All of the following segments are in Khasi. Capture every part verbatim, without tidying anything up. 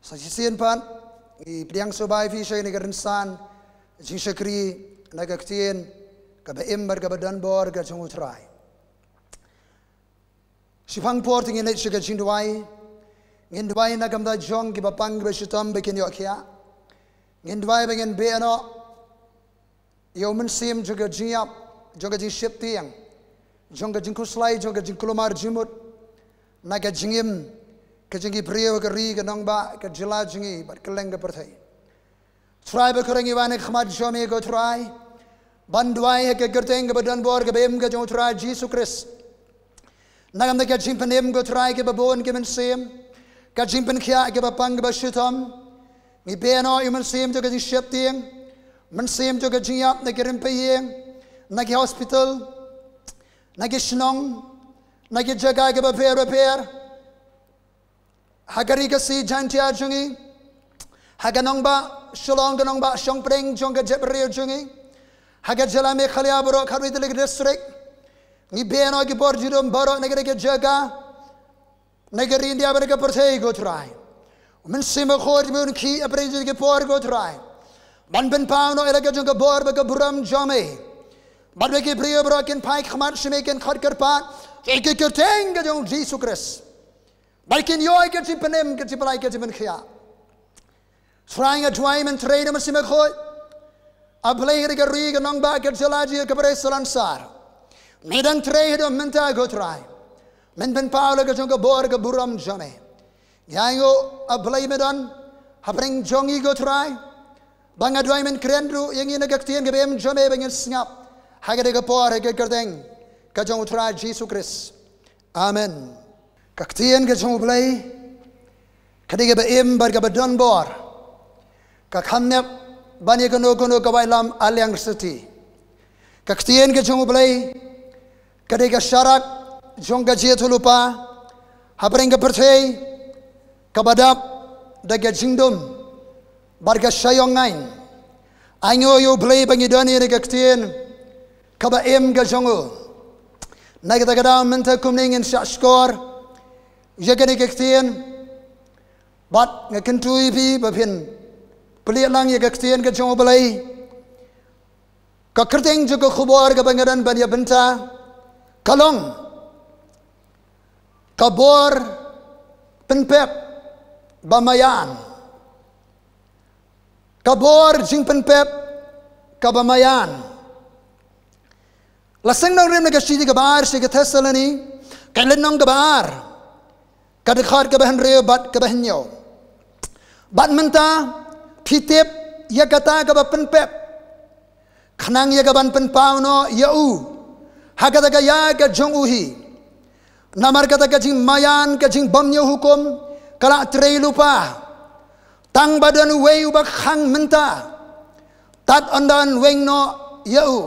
Sa shisien pat, ngi pdiang sngewbha ïa phi sha kane ka rynsan jingshakri na ka ktien kaba im bad kaba don bor ka jong U Trai. Shaphang por te ngin leit sha ka jingduwai. Ngin duwai na ka bynta jong kiba pang kiba shitom ba kin ïoh khiah. Ngin duwai ba ngin beh noh ïa u mynsiem jong ka jingïap, jong ka jingsheptieng, jong ka jingkhuslai, jong ka jingkulmar jingmut na ka jingim ka jong ki briew, ka ri, ka nongbah, ka jylla jong ngi bad kylleng ka pyrthei. Trai bakhuid, ngi wan ha khmat jong me ko Trai, ban duwai ha ka kyrteng kaba don bor kaba im ka jong U Trai Jisu Khrist. Na ka bynta ka jingpynim ko Trai kaba bun ka mynsiem, ka jingpynkhiah kaba pang kaba shitom. Ngi beh noh ïa u mynsiem jong ka jingsheptieng, mynsiem jong ka jingïap na ki rympei ïing, na ki hospital, na ki shnong, na ki jaka kiba pher bapher. Ha ka ri Khasi Jaiñtia jong ngi, ha ka nongbah Shillong, ka nongbah shongpdeng jong ka jaitbynriew jong ngi, ha ka jylla Meghalaya baroh khatwei tylli ki district. Ngi beh noh ki bor jingdum baroh na ka ri ka jaka, na ka ri India bad na ka pyrthei ko Trai. U Mynsiem Bakhuid un khie ha pdeng jong ki por ko Trai, ban pynpaw noh ïa la ka jong ka bor bad ka burom jong me, bad ba ki briew baroh kin phai khmat sha me, kin khot kyrpad ïa ka kyrteng ka jong U Jisu Khrist, bad kin ïoh ïa ka jingpynim, ka jingpynlait, ka jingpynkhiah. Trai, nga duwai men trei da u Mynsiem Bakhuid. A Blei, ha ka ri, ka nongbah, ka jylla jong ngi, ka pyrthei salonsar, me dang trei haduh mynta ko Trai. Men pynpaw la ka jong ka bor ka burom jong me. Ïa ngi, A Blei, me don ha pdeng jong ngi ko Trai, ba nga duwai men kren ruh ïa ngi na ka ktien kaba im jong me ba ngin sngap ha katei ka por, ha ka kyrteng ka jong U Trai Jisu Khrist. Amen. Ka ktien ka jong U Blei ka dei kaba im bad kaba don bor, ka kham nep ban ïa kano kano ka waitlam ar liang siti. Ka ktien ka jong U Blei ka dei ka sharak jong ka jingïathuhlypa ha pdeng ka pyrthei, kaba dap da ka jingdum bad ka shah ïong ngaiñ. Ainguh ïa U Blei ba ngi don ïa ka ktien kaba im ka jong U. Na kata ka daw mynta kumne ngin shah shkor ïa kane ka ktien, bad nga kyntu ïa phi ba phin plie lang ïa ka ktien ka jong U Blei. Ka kyrteng jong ka khubor kaba nga don ban ïa bynta ka long ka bor pynpep ba maïan. Ka bor jingpynpep kaba maïan. La seng nongrim na ka shithi kaba ar sha ki Thessaloni, ka lynnong kaba ar, ka dkhot kaba hynriew bad kaba hynñiew. Bad mynta phi tip ïa kata kaba pynpep, khnang ïa kaban pynpaw noh ïa u ha kata ka ïa ka jong u hi. Namar kata ka jingmaïan, ka jingbymñiew hukum ka la trei lypa. Tang ba don uwei uba khang mynta, tad ynda un weng noh ïa u.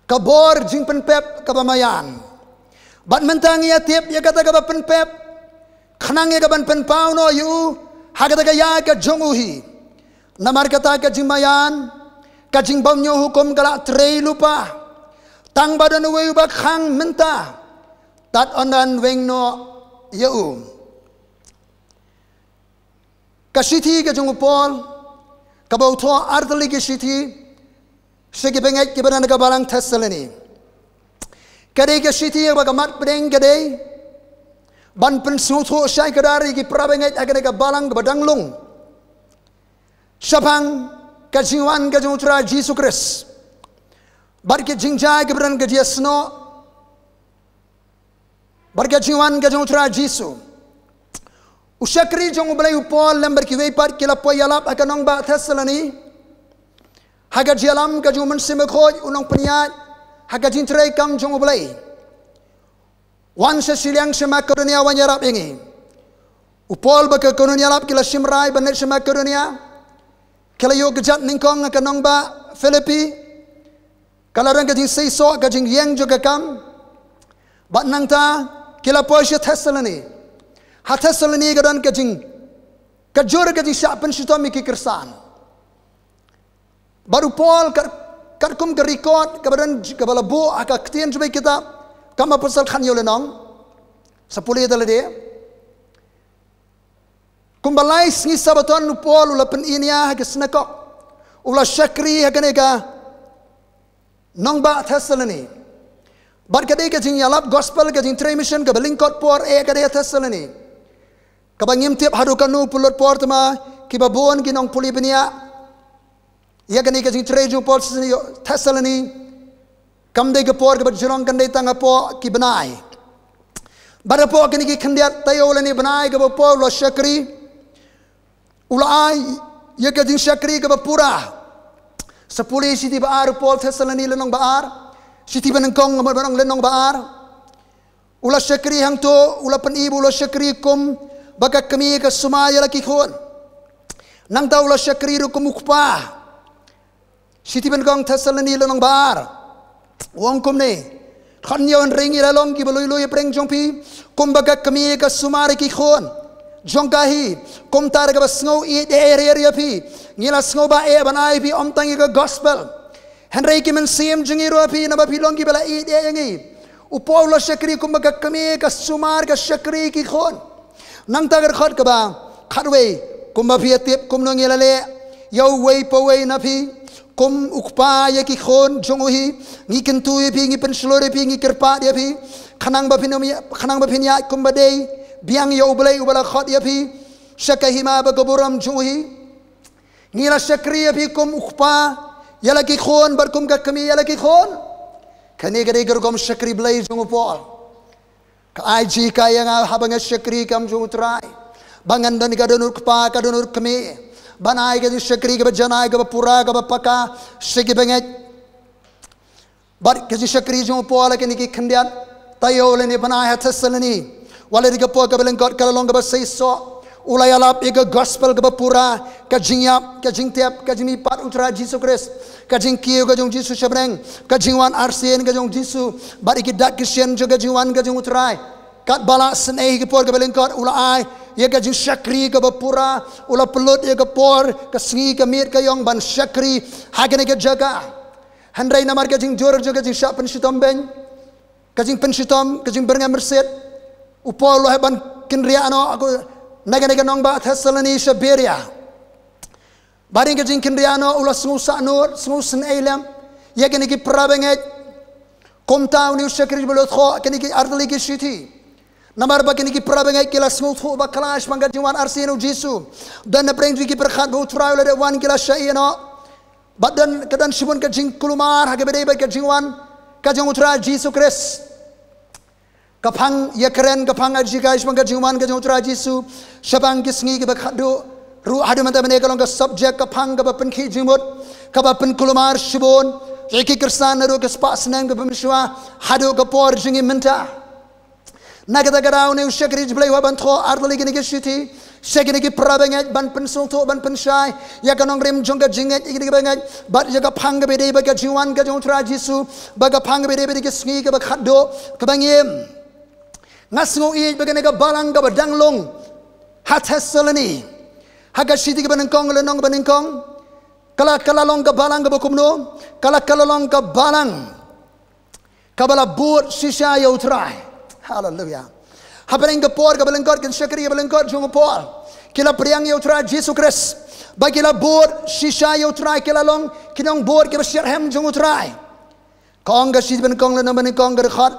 Ka bor jingpynpep kaba maïan. Bad mynta ngi ïa tip ïa kata kaba pynpep, khnang ïa kaban pynpaw noh ïa u ha kata ka ïa ka jong u hi. Namar kata ka jingmaïan, ka jingbymñiew hukum ka la trei lypa. Tang ba don uwei uba khang mynta, tad ynda un weng noh ïa u. Ka shithi ka jong u Paul kaba u thoh ar tylli ki shithi sha ki bangeit kiba na ka balang Thessaloni. Ka dei ka shithi ba ka mat pdeng ka dei ban pynsngewthuh shai kdar ïa ki para bangeit ha kane ka balang kaba dang lung shaphang ka jingwan ka jong U Trai Jisu Khrist, bad ki jingjia kiba don ka jingïasnoh, bad ka jingwan ka jong U Trai Jisu. U shakri jong U Blei u Paul lem bad kiwei pat ki la poi ïalap ha ka nongbah Thessaloni ha ka jingïalam ka jong u Mynsiem Bakhuid, u nongpynïaid ha ka jingtrei kam jong U Blei. Wan sha shiliang sha Makedonia wan ïarap ïa ngi. U Paul bad ka kynhun ïalap ki la shim rai ban leit sha Makedonia. Ki la ïoh kjat nyngkong ha ka nongbah Philippi. Ka la don ka jingseisoh, ka jingïeng jong ka kam. Bad nangta ki la poi sha Thessaloni. Ha Thessaloni ka don ka jing, ka jur ka jingshah pynshitom ïa ki khristan. Bad u Paul kat, katkum ka record kaba don, kaba la buh ha ka ktien jong u Blei, kitab Kam Apostol khathynñiew lynnong. Sa pule da lade. Kumba lai sngi Sabaton u Paul u la pyni nia ha ka synagog. U la shakri ha kane ka nongbah Thessaloni. Bad ka dei ka jingïalap gospel, ka jingtrei mission kaba lyngkot por eh ka dei ha Thessaloni. Kaba ngim tip haduh katno pynlut por, tangba kiba bun ki nongpule bniah ïa kane ka jingtrei jong u Paul sha Thessaloni. Kam dei ka por kaba jrong, kan dei tang hapoh ki bnai. Bad hapoh kine ki khyndiat taïew lane bnai kaba u Paul u la shakri, u la ai ïa ka jingshakri kaba pura. Sa pule shithi ba ar u Paul Thessaloni lynnong ba ar. Shithi ba nyngkong, nga mut ban ong lynnong ba ar. U la shakri hangto, u la pyni ba u la shakri kum ba ka kmie ka sumar ïa la ki khun. Nangta u la shakri ruh kum u kpa. Shithi ba nyngkong Thessaloni lynnong ba ar. U ong kumne: Khot ñiew, hynrei ngi la long kiba lui lui hapdeng jong phi, kumba ka kmie ka sumar ïa ki khun jong ka hi. Kumta ruh kaba sngew ïeit eh ïa phi, ngi la sngewbha eh ban ai phi ym tang ïa ka gospel, hynrei ki mynsiem jong ngi ruh ha phi, naba phi long kiba la ïeit eh ïa ngi. U Paul u la shakri kumba ka kmie ka sumar, ka shakri ïa ki khun. Nangta ka dkhot kaba khatwei: Kumba phi ïatip kumno ngi la leh ïa uwei pa uwei na phi, kum u kpa ïa ki khun jong u hi, ngi kyntu ïa phi, ngi pynshlur ïa phi, ngi kyrpad ïa phi, khnang ba phin ym ïa-, khnang ba phin ïaid kumba dei, biang ïa U Blei uba la khot ïa phi sha ka hima bad ka burom jong u hi. Ngi la shakri ïa phi kum u kpa ïa la ki khun bad kum ka kmie ïa la ki khun. Kane ka dei ka rukom shakri Blei jong u Paul. Ka ai jinghikai ïa nga haba nga shakri kam jong u Trai, ba ngan don, ka don u kpa, ka don u kmie, ban ai ka jingshakri kaba janai, kaba pura, kaba paka sha ki bangeit. Bad ka jingshakri jong u Paul ha kine ki khyndiat taïew lane bnai ha Thessaloni, wat la dei ka por kaba lyngkot, ka la long kaba seisoh. U la ïalap ïa ka gospel kaba pura, ka jingïap, ka jingtep, ka jingmihpat u Trai Jisu Khrist, ka jingkiew ka jong u Jisu sha bneng, ka jingwan arsien ka jong u Jisu, bad ïa ki dak ki shin jong ka jingwan ka jong u Trai. Katba la sngewsih ha ka por kaba lyngkot, u la ai ïa ka jingshakri kaba pura. U la pynlut ïa ka por, ka sngi, ka miet, ka ïong ban shakri ha kane ka jaka. Hynrei namar ka jingdur jong ka jingshah pynshitom beiñ, ka jingpynshitom, ka jingbyrngem rsiet, u Paul u la hap ban kynriah noh na kane ka nongbah Thessaloni sha Beria. Bad ïa ka jingkynriah noh, u la sngewsahnud, sngewsynei lem ïa kine ki para bangeit. Kumta une u shakri jong u Blei u la thoh kine ki artylli ki shithi, namar ba kine ki para bangeit ki la sngewthuh bakla shaphang ka jingwan arsien u Jisu. Don napdeng jong ki pyrkhat ba u Trai u la dep wan, ki la shah ïeh noh. Bad don, ka don shibun ka jingkulmar ha kaba ïadei bad ka jingwan ka jong u Trai Jisu Khrist. Ka phang ïakren, ka phang ai jinghikai shaphang ka jingwan ka jong u Trai Jisu shaphang ki sngi kiba khatduh ruh haduh mynta mynne ka long ka subject, ka phang kaba pynkhih jingmut, kaba pynkulmar shibun ïa ki Khristan naduh ka spah snem kaba mynshuwa haduh ka por jong ngi mynta. Na kata ka daw une u shakri jong u Blei u hap ban thoh artylli kine ki shithi sha kine ki para bangeit ban pynsngewthuh, ban pynshai ïa ka nongrim jong ka jingngeit ïa kine ki bangeit bad ïa ka phang kaba ïadei bad ka jingwan ka jong u Trai Jisu, bad ka phang kaba ïadei bad ki sngi kiba khatduh kiba ngim. Nga sngewieit ba kane ka balang kaba dang long ha Thessaloni, ha ka shithi kaba nyngkong, lynnong kaba nyngkong, ka la, ka la long ka balang kaba kumno? Ka la, ka la long ka balang kaba la bud shisha ïa u Trai. Haleluya. Hapdeng ka por kaba lyngkot, ka jingshakri kaba lyngkot jong u Paul, ki la pdiang ïa u Trai Jisu Khrist, bad ki la bud shisha ïa u Trai, ki la long ki nongbud kiba shitrhem jong u Trai. Ka ong ka shithi ba nyngkong, lynnong ba nyngkong, ka dkhot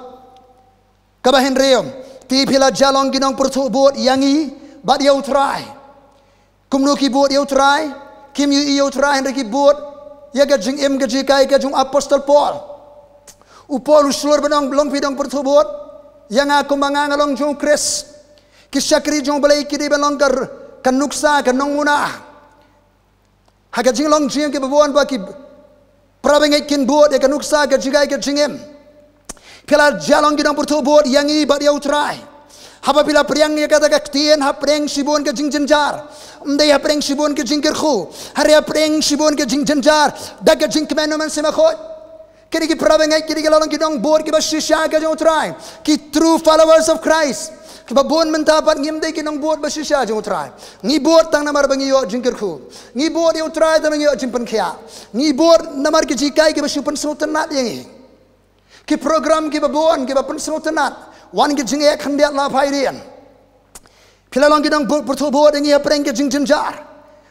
kaba hynriew: Te phi la jia long ki nongpyrthuh bud ïa ngi bad ïa u Trai. Kumno ki bud ïa u Trai? Kim ïohi ïa u Trai, hynrei ki bud ïa ka jingim, ka jinghikai ka jong u Apostol Paul. U Paul u shlur ban ong, long phi nongpyrthuh bud ïa nga kumba nga, nga long jong u Khrist. Ki shakri jong u Blei ki dei ban long ka, ka nuksa, ka nongmuna ha ka jinglong jingim, kiba bun ba ki para bangeit kin bud ïa ka nuksa, ka jinghikai ka jingim. Phi la jia long ki nongpyrthuh bud ïa ngi bad ïa u Trai. Haba phi la pdiang ïa kata ka ktien, hapdeng shibun ka jingjynjar, ym dei hapdeng shibun ka jingkyrkhu, hynrei hapdeng shibun ka jingjynjar da ka jingkmen u Mynsiem Bakhuid. Kine ki para bangeit ki dei ki la long ki nongbud kiba shisha ka jong u Trai, ki true followers of Christ. Kiba bun mynta pat ngim dei ki nongbud ba shisha jong u Trai. Ngi bud tang namar ba ngi ïoh jingkyrkhu. Ngi bud ïa u Trai tang ba ngi ïoh jingpynkhiah. Ngi bud namar ki jinghikai kiba shu pynsngewtynnat ïa ngi. Ki program kiba bun kiba pynsngewtynnat. Wan ki jingeh khyndiat, la phaidien. Ki la long ki nongbud pyrthuh bud ïa ngi hapdeng ka jingjynjar.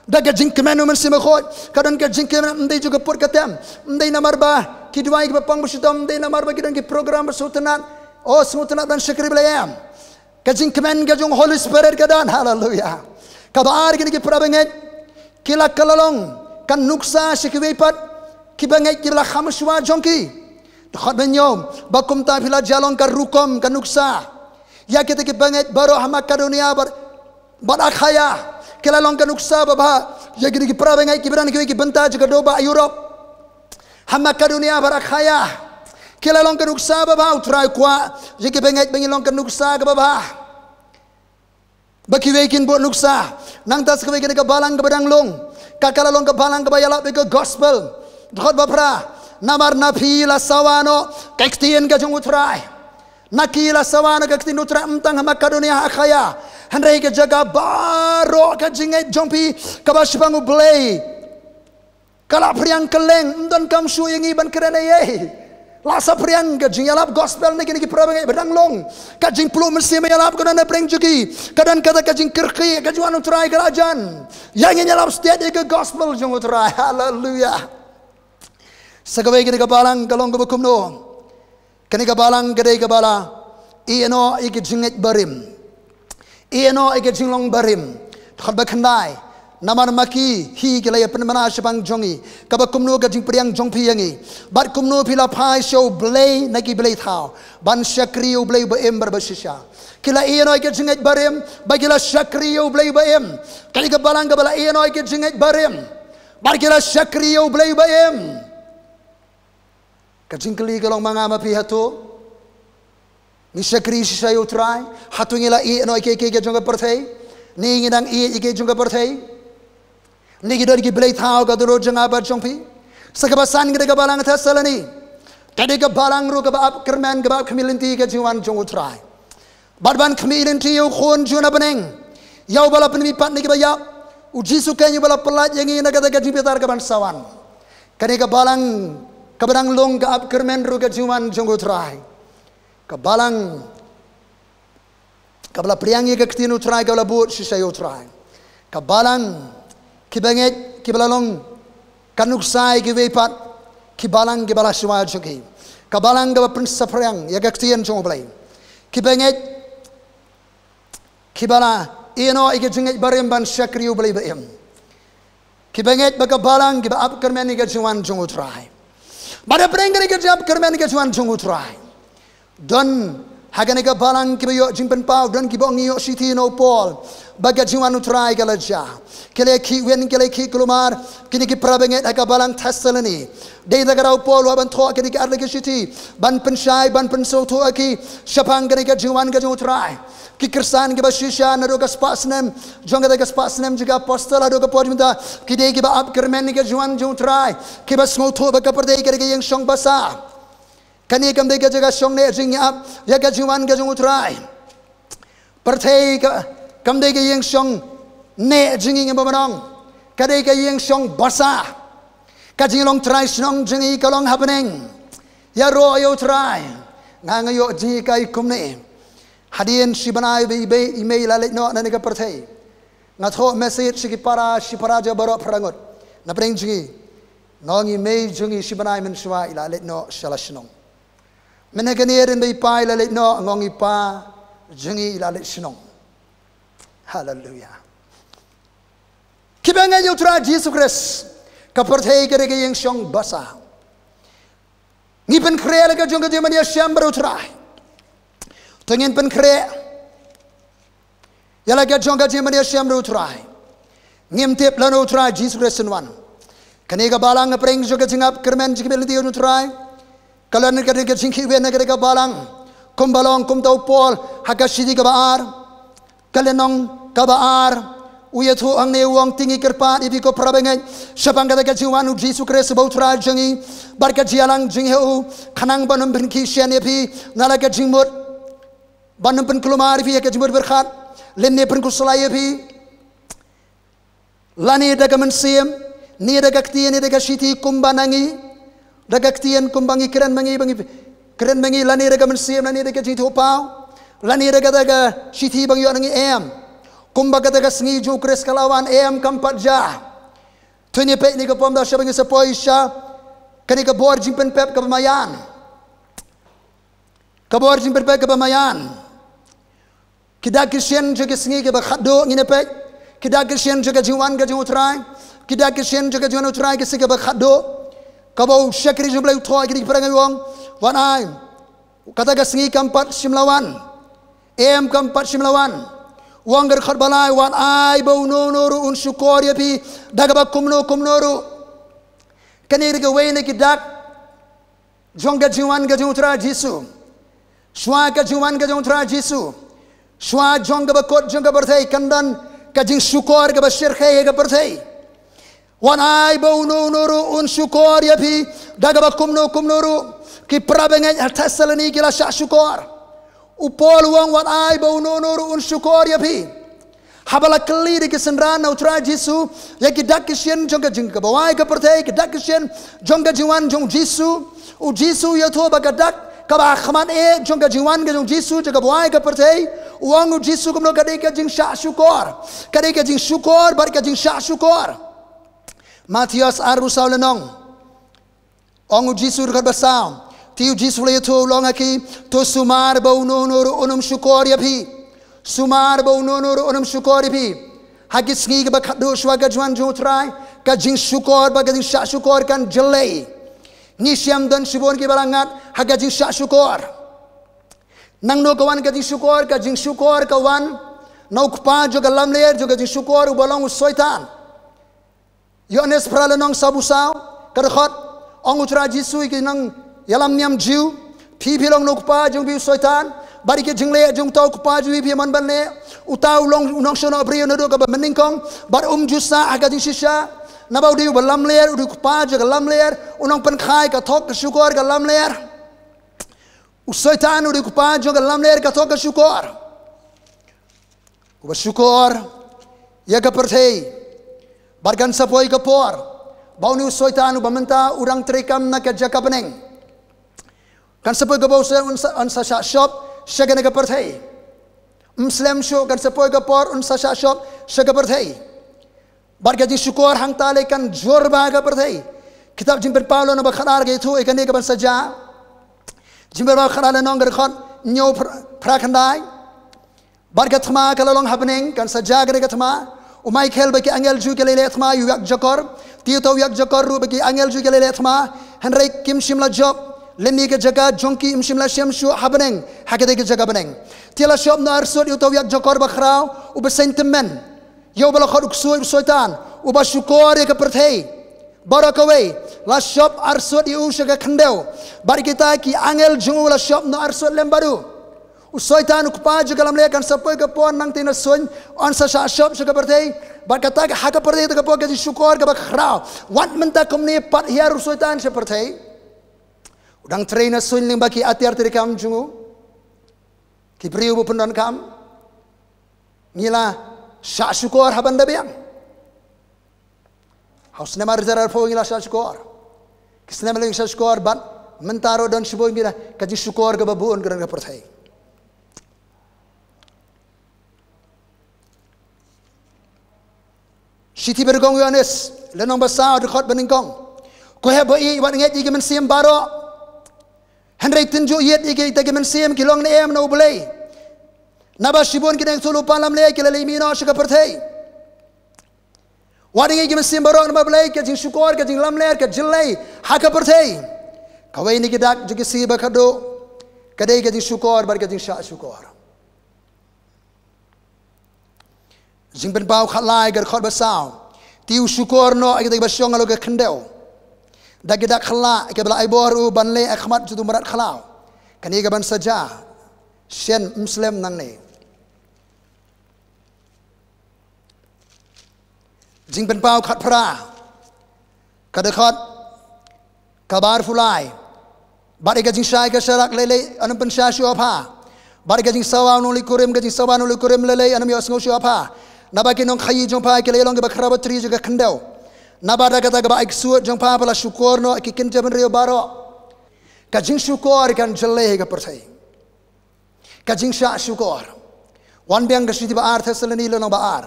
Da ka jingkmen u Mynsiem Bakhuid, ka don ka jingkmen, ym dei jong ka put ka tem, ym dei namar ba ki duwai kiba pang ba shitom, ym dei namar ba ki don ki program ba sngewtynnat, oh sngewtynnat ban shakri Blei, em. Ka jingkmen ka jong Holy Spirit ka don, haleluya. Kaba ar, kine ki para bangeit ki la kylla long ka nuksa sha kiwei pat ki bangeit kiba la kham shuwa jong ki. Dkhot ba hynñiew, ba kumta phi la jia long ka rukom, ka nuksa ïa kita ki bangeit baroh ha Makedonia bad, bad Akhaia. Ki la long ka nuksa babha ïa kita ki para bangeit kiba don ha kiwei ki bynta jong ka dew bah Europe. Ha Makedonia bad Akhaia ki la long ka nuksa babha. U Trai u kwah ïa ki bangeit ba ngin long ka nuksa kaba bha. Ba kiwei kin bud nuksa. Nangta sa kawei, kane ka balang kaba dang lung, ka, ka la long ka balang kaba ïalap ïa ka gospel. Dkhot ba phra, namar na phi la sawa noh ka ktien ka jong u Trai. Na ki la sawa noh ka ktien u Trai, ym tang ha Makedonia, ha Akhaia, hynrei ka jaka baroh, ka jingngeit jong phi kaba shaphang U Blei ka la phriang kylleng, ym donkam shuh ïa ngi ban kren ei ei. La saphriang ka jingïalap gospel na kine ki para bangeit ba dang lung. Ka jingpluh mynsiem ïalap ka don hapdeng jong ki. Ka don kata ka jingkyrkieh, ka jingwan u Trai ka la jan. Ïa ngin ïalap stet ïa ka gospel jong u Trai. Haleluya. Sa kawei, kane ka balang ka long kaba kumno? Kane ka balang ka dei kaba la ïeh noh ïa ka jingngeit barim. Ïeh noh ïa ka jinglong barim. Dkhot ba khyndai, namar ma ki hi ki la ïa pynbna shaphang jong ngi kaba kumno ka jingpdiang jong phi ïa ngi, bad kumno phi la phai sha U Blei na ki blei thaw ban shakri ïa U Blei ba im bad ba shisha. Ki la ïeh noh ïa ka jingngeit barim bad ki la shakri ïa U Blei ba im. Kane ka balang kaba la ïeh noh ïa ka jingngeit barim bad ki la shakri ïa U Blei ba im. Ka jingkylli ka long ma nga ma phi, hato ngi shakri shisha ïa u Trai? Hato ngi la ïeh noh ïa kiei kiei ki jong ka pyrthei? Ne ngi dang ïeh ïa ki jong ka pyrthei? Ne ki don ki blei thaw ka dro jong nga bad jong phi? Sa kaba san, ka dei ka balang Thessaloni. Ka dei ka balang ruh kaba ap kyrmen, kaba ap khmih lynti ïa ka jingwan jong u Trai. Bad ban khmih lynti ïa u Khun jong u na bneng, ïa uba la pynmihpat na kiba ïap, u Jisu keiñ uba la pyllait ïa ngi na kata ka jingbitar kaban sa wan. Kane ka balang kaba dang lung ka ap kyrmen ruh ka jingwan jong u Trai. Ka balang kaba la pdiang ïa ka ktien u Trai, kaba la bud shisha ïa u Trai. Ka balang ki bangeit kiba la long ka nuksa ïa kiwei pat ki balang kiba la shuwa jong ki. Ka balang kaba pynsaphriang ïa ka ktien jong U Blei. Ki bangeit kiba la ïeh noh ïa ka jingngeit barim ban shakri ïa U Blei ba im. Ki bangeit ba ka balang kiba ap kyrmen ïa ka jingwan jong u Trai. Bad hapdeng kane ka jingap kyrmen ïa ka jingwan jong u Trai, don ha kane ka balang kiba ïoh jingpynpaw, don kiba ong ngi ïoh shithi na u Paul ba ka jingwan u Trai ka la jia. Ki la khih win, ki la khih kulmar kine ki para bangeit ha ka balang Thessaloni. Dei da kata u Paul u wan ban thoh kine ki ar tylli ki shithi ban pynshai, ban pynsngewthuh ïa ki shaphang kane ka jingwan ka jong u Trai. Ki Khristan kiba shisha naduh ka spah snem jong kata ka spah snem jong ki apostol haduh ka por mynta, ki dei kiba ap kyrmen ïa ka jingwan jong u Trai, kiba sngewthuh ba ka pyrthei ka dei ka ïingshong basa. Kane kam dei ka jaka shong neh jingïap ïa ka jingwan ka jong u Trai. Pyrthei ka, kam dei ka ïingshong neh jong ngi, ngi ba mynong. Ka dei ka ïingshong basa. Ka jinglong trai shnong jong ngi ka long ha bneng. Ïaroh ïa u Trai. Nga nga ïoh jinghikai kumne. Hadien shi bnai ba i mei, i mei i la leit noh na kane ka pyrthei, nga thoh message sha ki para, shi para ja baroh phra ngut na pdeng jong ngi. Nga ong i mei jong ngi shi bnai mynshuwa i la leit noh sha la shnong. Mynne kane rin ba i pa i la leit noh, nga ong i pa jong ngi i la leit shnong. Haleluya. Kiba ngeit ïa u Trai Jisu Khrist, ka pyrthei ka dei ka ïingshong basa. Ngi pynkhreh la ka jong ka jingmane ïashem bad u Trai. To ngin pynkhreh ïa la ka jong ka jingmane ïashem bad u Trai. Ngim tip lano u Trai Jisu Khrist un wan. Kane ka balang hapdeng jong ka jingap kyrmen jingkhmih lynti ïa u Trai, ka long ka dei ka jingkhih win na kane ka balang. Kumba long kumta u Paul ha ka shithi kaba ar, ka lynnong kaba ar, u ïathuh hangne, u ong, te ngi kyrpad ïa phi ko para bangeit shaphang kata ka jingwan u Jisu Khrist uba u Trai jong ngi bad ka jingïalang jong ngi ha u, khnang ban ym pynkhih shen ïa phi na la ka jingmut, ban ym pynkulmar ïa phi ha ka jingmut pyrkhat, lane pynkhuslai ïa phi, lane da ka mynsiem, ne da ka ktien, ne da ka shithi kumba na ngi, da ka ktien kumba ngi kren ma ngi, ba ngi kren ma ngi, lane da ka mynsiem, lane da ka jingïathuhpaw, lane da ka, da ka shithi ba ngi ïoh na ngi, em. Kumba kata ka sngi jong u Khrist ka la wan, em kam pat jia. To ngin peit ïa kane ka pom da shaba ngi sa poi sha kane ka bor jingpynpep kaba maïan. Ka bor jingpynpep kaba maïan. Ki dak ki sien jong ka sngi kaba khatduh ngin ïa peit. Ki dak ki sien jong ka jingwan ka jong u Trai. Ki dak ki sien jong ka jingwan u Trai ka sngi kaba khatduh. Kaba u shakri jong u Blei u thoh ïa kine ki para ngi ong, wat ai, kata ka sngi kam pat shym la wan. Em kam pat shym la wan. U ong ha ka dkhot ba lai, wat ai ba uno uno ruh un shukor ïa phi da kaba kumno kumno ruh. Kane ruh kawei na ki dak jong ka jingwan ka jong u Trai Jisu. Shuwa ka jingwan ka jong u Trai Jisu, shuwa jong kaba kut jong ka pyrthei, kan don ka jingshukor kaba shyrkhei ha ka pyrthei. Wat ai ba uno uno ruh un shukor ïa phi da kaba kumno kumno ruh. Ki para bangeit ha Thessaloni ki la shah shukor. U Paul u ong, wat ai ba uno uno ruh un shukor ïa phi. Haba la kylli da ki synran na u Trai Jisu ïa ki dak ki sien jong ka jing kaba wai ka pyrthei, ki dak ki sien jong ka jingwan jong u Jisu, u Jisu u ïathuh ba ka dak kaba ha khmat eh jong ka jingwan ka jong u Jisu jong kaba wai ka pyrthei, u ong u Jisu kumno, ka dei ka jingshah shukor. Ka dei ka jingshukor bad ka jingshah shukor. Mathaios ar, arphew saw lynnong. Ong u Jisu ha ka dkhot ba saw. Te u Jisu u la ïathuh u la ong ha ki, to sumar ba uno uno ruh un ym shukor ïa phi. Sumar ba uno uno ruh un ym shukor ïa phi. Ha ki sngi kaba khatduh shuwa ka jingwan jong u Trai, ka jingshukor bad ka jingshah shukor kan jyllei. Ngi shem don shibun kiba la ngat ha ka jingshah shukor. Nangno ka wan ka jingshukor? Ka jingshukor ka wan na u kpa jong ka lamler jong ka jingshukor uba long u Soitan. Ïoannis phra lynnong sawphew saw, ka dkhot, ong u Trai Jisu ïa ki nongïalam niam Jiw, phi phi long na u kpa jong phi u Soitan, bad ïa ki jingleh jong uta u kpa jong phi phi mon ban leh. Uta u long u nongshohnoh briew naduh kaba mynnyngkong bad um ju sah ha ka jingshisha. Naba u dei uba lamler, u dei u kpa jong ka lamler. U nongpynkhie ka thok ka shukor ka lamler. U Soitan u dei u kpa jong ka lamler ka thok ka shukor. Uba shukor ïa ka pyrthei. Bad kan sa poi ka por ba une u Soitan uba mynta u dang treikam na ka jaka bneng, kan sa poi ka por u Soitan un sa, un sa shah shop sha kane ka pyrthei. Ym slem shuh, kan sa poi ka por un sa shah shop sha ka pyrthei. Bad ka jingshukor hangta lei kan jur bha ha ka pyrthei. Kitab Jingpynpaw lynnong ba khatar ka ïathuh ïa kane kaban sa jia. Jingpynpaw khatar lynnong, ka dkhot hynñiew phra-, phra khyndai. Bad ka thma ka la long ha bneng, kan sa jia kane ka thma. U Michael bad ki angel jong u ki la ïaleh thma ïa u ïakjakor. Te uta u ïakjakor ruh bad ki angel jong u ki la ïaleh thma. Hynrei kim shym la jop lem ïa ka jaka jong ki, ym shym la shem shuh ha bneng ha katei ka jaka bneng. Te la shop noh arsut ïa uta u ïakjakor bakhraw uba seng tymmen, ïa uba la khot u ksuid, u Soitan, uba shukor ïa ka pyrthei baroh kawei. La shop arsut ïa u sha ka khyndew. Bad kita ki angel jong u la shop noh arsut lem bad u. U Soitan u kpa jong ka lamler, kan sa poi ka por nangtei na suiñ un sa shah shop sha ka pyrthei. Bad kata ka, ha ka pyrthei kata ka por ka jingshukor kaba khraw. Wat mynta kumne pat hiar u Soitan sha pyrthei. U dang trei na suiñ lyngba ki atiar treikam jong u. Ki briew ba pyndonkam. Ngi la shah shukor ha ban da biang. Ha u snem ar hajar arphew ngi la shah shukor. Ki snem la ngi shah shukor bad mynta ruh don shibun ngi la ka jingshukor kaba bun ka don ha ka pyrthei. Shithi ba nyngkong Ïoannis, lynnong ba saw, dkhot ba nyngkong. Ko hep ba ïeit, wat ngeit ïa ki mynsiem baroh. Hynrei tynjuh ïit ïa kita ki mynsiem ki long ne em na U Blei. Naba shibun ki nongïathuhlypa lamler ki la leit mih noh sha ka pyrthei. Wat ngeit ïa ki mynsiem baroh namar balei? Ka jingshukor, ka jinglamler ka jyllei ha ka pyrthei. Kawei na ki dak jong ka sngi ba khatduh ka dei ka jingshukor bad ka jingshah shukor. Jingpynpaw khatlai, ka dkhot ba saw. Te u shukor noh ïa kita kiba shong halor ka khyndew da ki dak khyllah kiba la ai bor ïa u ban leh ha khmat jong uta u mrad khlaw. Kane kaban sa jia shen ym slem nangne. Jingpynpaw khatphra, ka dkhot kaba arphew lai. Bad ïa ka jingshai ka sharak lei lei yn ym pynshai shuh ha pha. Bad ïa ka jingsawa u nongleit kurim, ka jingsawa u nongleit kurim lei lei yn ym ïohsngew shuh ha pha. Naba ki nongkhaïi jong pha ki la ïalong kiba khraw batri jong ka khyndew. Naba da kata kaba ai ksuid jong pha, pha la shukor noh ïa ki kynja bynriew baroh. Ka jingshukor kan jyllei ha ka pyrthei. Ka jingshah shukor. Wan biang ka shithi ba ar Thessaloni lynnong ba ar.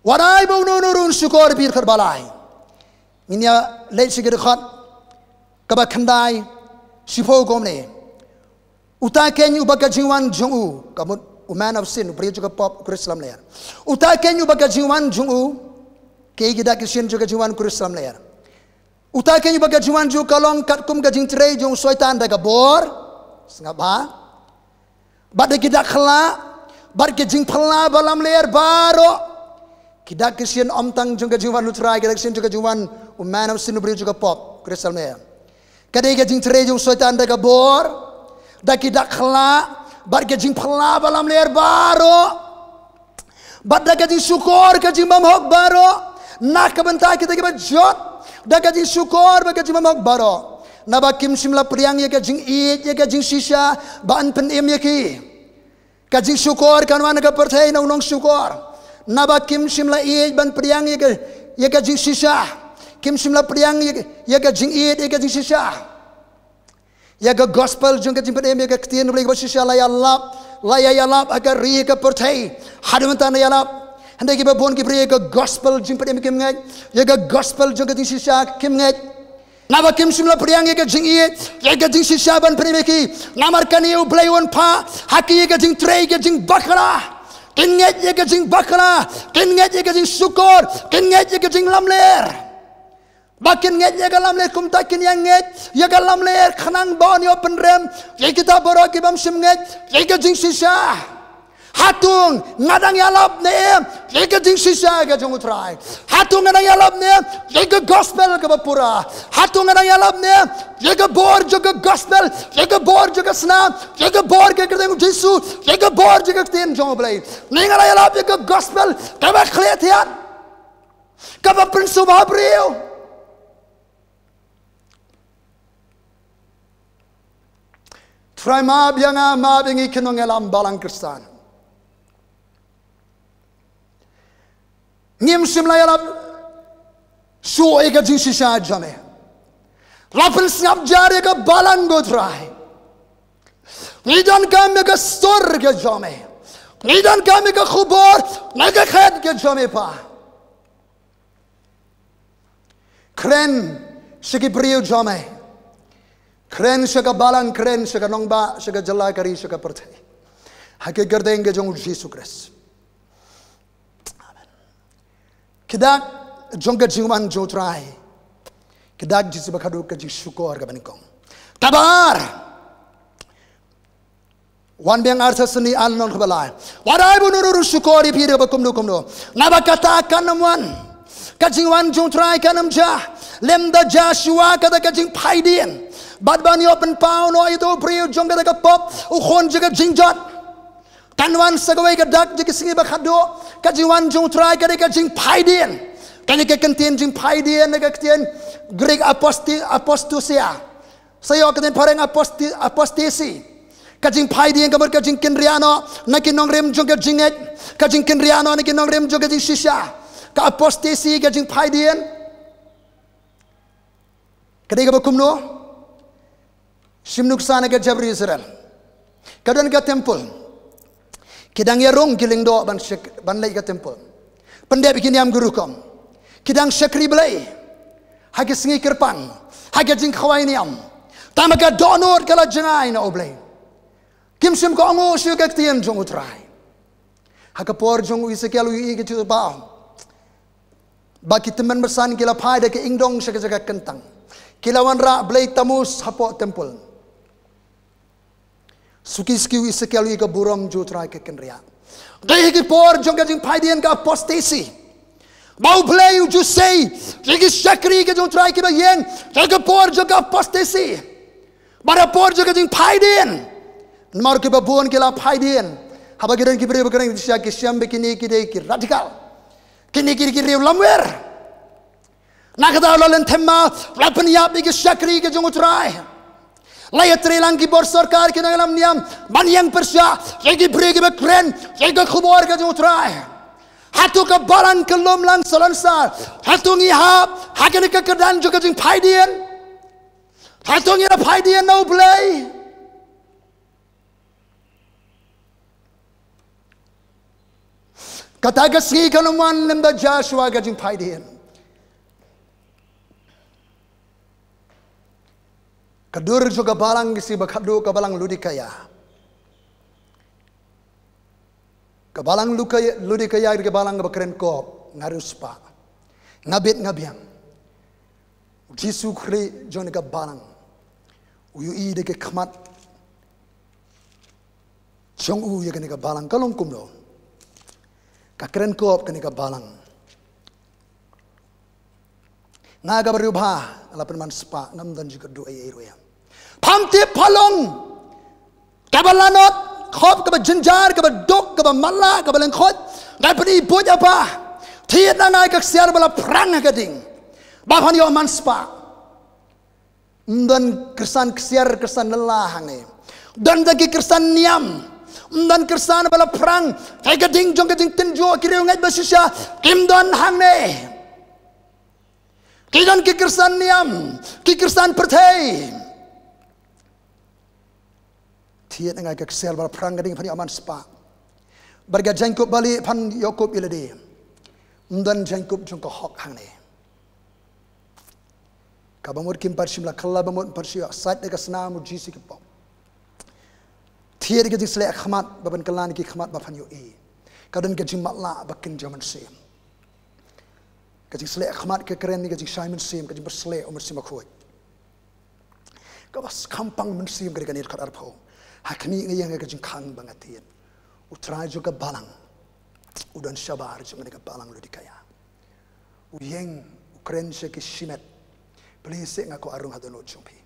Wat ai ba uno uno ruh un shukor ïa phi dkhot ba lai. Ngin ïa leit sha ka dkhot kaba khyndai, shiphew kumne. Uta keiñ uba ka jingwan jong u, ka mut u man of sin, u briew jong ka pop, u Khrist lamler. Uta keiñ uba ka jingwan jong u, ki dak ki shin jong ka jingwan u Khrist lamler. Uta keiñ uba ka jingwan jong u ka long katkum ka jingtrei jong u Soitan da ka bor, sngap bha, bad da ki dak khyllah, bad ka jingphylla ba lamler baroh. Ki dak ki shin ym tang jong ka jingwan u Trai, ki dak ki shin jong ka jingwan u man of sin, u briew jong ka pop, Khrist lamler. Ka dei ka jingtrei jong u Soitan da ka bor, da ki dak khyllah, bad ka jingphylla ba lamler baroh. Bad da ka jingshukor ka jingbymhok baroh na ka bynta kita kiba jot, da ka jingshukor bad ka jingbymhok baroh. Naba kim shym la pdiang ïa ka jingïeit ïa ka jingshisha ba yn pynim ïa ki. Ka jingshukor kan wan na ka pyrthei na u nongshukor. Naba kim shym la ïeit ban pdiang ïa ka, ïa ka jingshisha. Kim shym la pdiang ïa ka, ïa ka jingïeit ïa ka jingshisha. Ïa ka gospel jong ka jingpynim ïa ka ktien U Blei kaba shisha la ïalap, la ïa ïalap ha ka ri ka pyrthei. Haduh mynta la ïalap. Hynrei kiba bun ki briew ïa ka gospel jingpynim kim ngeit, ïa ka gospel jong ka jingshisha kim ngeit. Naba kim shym la pdiang ïa ka jingïeit ïa ka jingshisha ban pynim ïa ki. Namar kane U Blei un phah ha ki ïa ka jingtrei ïa ka jingbakla. Kin ngeit ïa ka jingbakla, kin ngeit ïa ka jingshukor, kin ngeit ïa ka jinglamler. Ba kin ngeit ïa ka lamler kumta kin ïa ngeit ïa ka lamler khnang ba yn ïoh pynrem ïa kita baroh ki bym shym ngeit ïa ka jingshisha. Hato nga dang ïalap ne em ïa ka jingshisha ka jong U Trai? Hato nga dang ïalap ne em ïa ka gospel kaba pura? Hato nga dang ïalap ne em ïa ka bor jong ka gospel, ïa ka bor jong ka snam, ïa ka bor ka kyrteng U Jisu, ïa ka bor jong ka ktien jong U Blei? Ne nga la ïalap ïa ka gospel kaba khlieh thiat, kaba pynsngewbha briew? Trai map ïa nga, map ïa ngi ki nongïalam balang Khristan. Ngim shym la ïalap shuh ïa ka jingshisha jong me. La pynsngap jar ïa ka balang ko Trai. Ngi donkam ïa ka sur ka jong me. Ngi donkam ïa ka khubor na ka khet ka jong me Pa. Kren sha ki briew jong me. Kren sha ka balang, kren sha ka nongbah, sha ka jylla, ka ri, sha ka pyrthei. Ha ka kyrteng ka jong U Jisu Khrist. Amen. Ki dak jong ka jingwan jong U Trai. Ki dak jong ka jingshukor kaba nyngkong. Kaba ar. Wan biang ar Thessaloni ar lynnong kaba lai. Wat ai ba uno uno ruh un shukor ïa phi da kaba kumno kumno. Naba kata kan ym wan. Ka jingwan jong U Trai kan ym jia lymda jia shuwa kata ka jingphaidien. Bad ban ïoh pynpaw noh ïa uto u briew jong kata ka pop, u khun jong ka jingjot. Kan wan sa kawei ka dak jong ka sngi ba khatduh. Ka jingwan jong U Trai ka dei ka jingphaidien. Kane ka kyntien jingphaidien na ka ktien Greek aposti-, apostasia. Sa ïoh ka ktien phareng aposti-, apostasy. Ka jingphaidien ka mut ka jingkynriah noh na ki nongrim jong ka jingngeit. Ka jingkynriah noh na ki nongrim jong ka jingshisha. Ka apostasy ka jingphaidien. Ka dei kaba kumno? Shim nuksa na ka jabieng Israel. Ka don ka temple. Ki dang ïarung ki lyngdoh ban shak-, ban leit ka temple. Pyndep ïa ki niam ki rukom. Ki dang shakri Blei ha ki sngi kyrpang, ha ka jingkhawai niam. Tangba ka dohnud ka la jngai na U Blei. Kim shym kohnguh shuh ïa ka ktien jong U Trai. Ha ka por jong u Esekiel u ïohi ïa ka jingtbit ba ki tymmen basan ki la phai da ka ingdong sha ka jaka kyntang. Ki la wanrah blei Tamuz hapoh temple. Suki suki u Esekiel u ïohi ka burom jong U Trai ka kynriah. Dei ha ki por jong ka jingphaidien ka apostasy. Ba U Blei u ju sei ïa ki shakri ka jong U Trai kiba ïeng ha ka por jong ka apostasy. Bad ha por jong ka jingphaidien. Namar kiba bun ki la phaidien. Haba ki don ki briew ba kren ki sha ki shem ba kine ki dei ki radical. Kine ki dei ki riew lamler. Na kata la lynthem ma la pynïap ïa ki shakri ka jong U Trai. La ïatreilang ki bor sorkar ki nongïalam niam ban ïeng pyrshah ïa ki briew kiba kren ïa ka khubor ka jong U Trai. Hato ka balang ka lum lang salonsar? Hato ngi hap ha kane ka kyrdan jong ka jingphaidien? Hato ngi la phaidien na U Blei? Kata ka sngi kan ym wan lymda Joshua ka jingphaidien. Ka dur jong ka balang ka sngi ba khatduh ka balang Laodikaia. Ka balang Lukai-, Laodikaia ka balang kaba kren kop, nga riewspah, nga bit nga biang. U Jisu Khrist jong kane ka balang u ïohi da ka khmat jong u ïa kane ka balang ka long kumno. Ka kren kop kane ka balang. Nga kaba riewbha, nga la pynman spah, ngam don jingkyrduh ei ei ruh ïa. Pham tip pha long kaba lanot, khop kaba jynjar, kaba duk, kaba matlah, kaba lyngkot. Nga pyni buit apa. Thied na nga ïa ka ksiar ba la phrang ha ka ding ba phan ïoh man spah. Ym don kyrsan ksiar, kyrsan lala hangne. Don tang ki kyrsan niam. Ym don kyrsan ba la phrang ha ka ding jong ka jingtynjuh ki riewngeit ba shisha. Kim don hangne. Ki don ki kyrsan niam, ki kyrsan pyrthei. Thied na nga ïa ka ksiar ba la phrang ka ding phan ïoh man spah. Bad ka jingkup bali phan ïoh kup ïa lade. Ym don jingkup jong ka hok hangne. Kaba mut kim pat shym la kylla, ba mut pat shu ïoh sait da ka snam u Jisu ki pop. Thied ka jingsleh khmat ba pynkylla na ki khmat ba phan ïohi. Ka don ka jingmatlah ba kynja mynsiem. Ka jingsleh khmat ka kren ïa ka jingshai mynsiem, ka jingpyrsleh u Mynsiem Bakhuid. Kaba skhem pang mynsiem ka dei kane dkhot arphew. Ha khmih nga ïeng ha ka jingkhang ba nga thied. U trai jong ka balang u don shabar jong kane ka balang Laodikaia. U ïeng, u kren sha ki shimet. Plie seh nga kwah rung ha dohnud jong phi.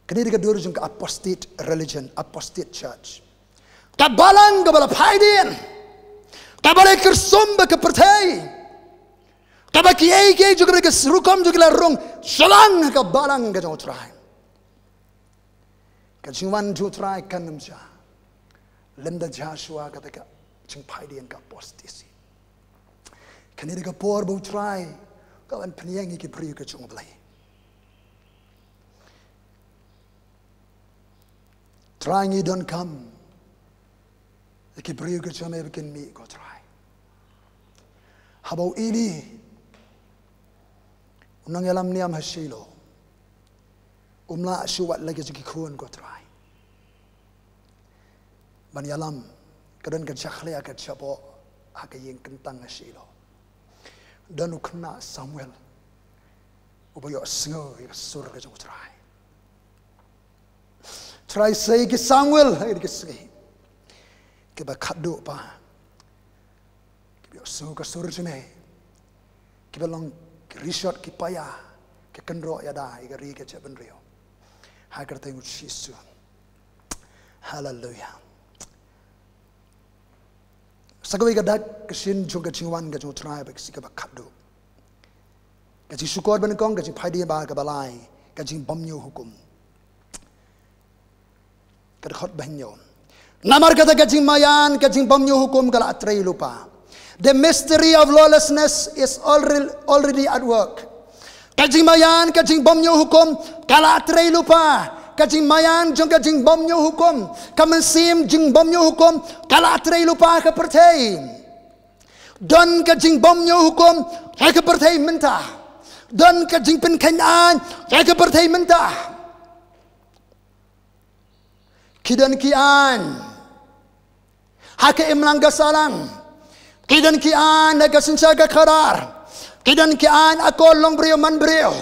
Kane dei ka dur jong ka apostate religion, apostate church. Ka balang kaba la phaidien. Kaba la kyrsum bad ka pyrthei. Kaba kiei kiei jong ka rukom jong ka la rung shallang ha ka balang ka jong u Trai. Ka jingwan jong u Trai kan ym jia lymda Joshua kata ka jingphaidien, ka apostasy. Kane dei ka por ba u Trai u kwah ban pynïeng ïa ki briew ki jong u Blei. Trai, ngi donkam ïa ki briew ki jong me ba kin mih, ko Trai. Haba u Eli u nongïalam niam ha Shiloh, um lah shuh wat la ki jong ki khun, ko Trai, ban ïalam. Ka don ka jakhlia ka jaboh ha ka ïing kyntang ha Shiloh. Don u khynnah Samuel uba ïohsngew ïa ka sur ka jong u Trai. Trai, sa ïa ki Samuel ha kine ki sngi kiba khatduh, Pa, kiba ïohsngew ka sur jong me, kiba long ki rishot, ki paia, ki kynroh ïada ïa ka ri ka jaitbynriew. Ha ka kyrteng u Jisu. Haleluia. Sa kawei ka dak ka shin jong ka jingwan ka jong u Trai ba ka sngi kaba khatduh. Ka jingshukor banyngkong, ka jingphaidien ba kaba lai, ka jingbymñiew hukum. Ka dkhot ba hynñiew. Namar kata ka jingmaïan, ka jingbymñiew hukum ka la trei lypa. The mystery of lawlessness is alre-, already at work. Ka jingmaïan, ka jingbymñiew hukum ka la trei lypa. Ka jingmaïan jong ka jingbymñiew hukum, ka mynsiem jingbymñiew hukum ka la trei lypa ha ka pyrthei. Don ka jingbymñiew hukum ha ka pyrthei mynta. Don ka jingpynkheiñ aiñ ha ka pyrthei mynta. Ki don ki aiñ ha ka imlang ka sahlang. Ki don ki aiñ ha ka synshar ka khadar. Ki don ki aiñ ha ka long briew man briew.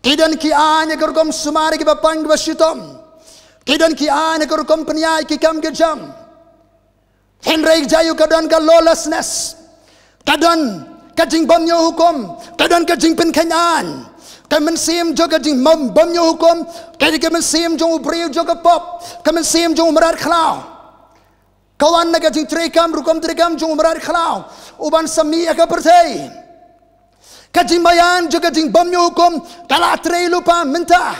Ki don ki aiñ ha ka rukom sumar ïa kiba pan kiba shitom. Ki don ki aiñ ha ka rukom pynïaid ki kam ki jam. Hynrei jaiu ka don ka lawlessness, ka don ka jingbymñiew hukum, ka don ka jingpynkheiñ aiñ. Ka mynsiem jong ka jingbym-, bymñiew hukum ka dei ka mynsiem jong u briew jong ka pop, ka mynsiem jong u mrad khlaw. Ka wan na ka jingtreikam, rukom treikam jong u mrad khlaw uban sa mih ha ka pyrthei. Ka jingmaïan jong ka jingbymñiew hukum ka la trei lypa mynta.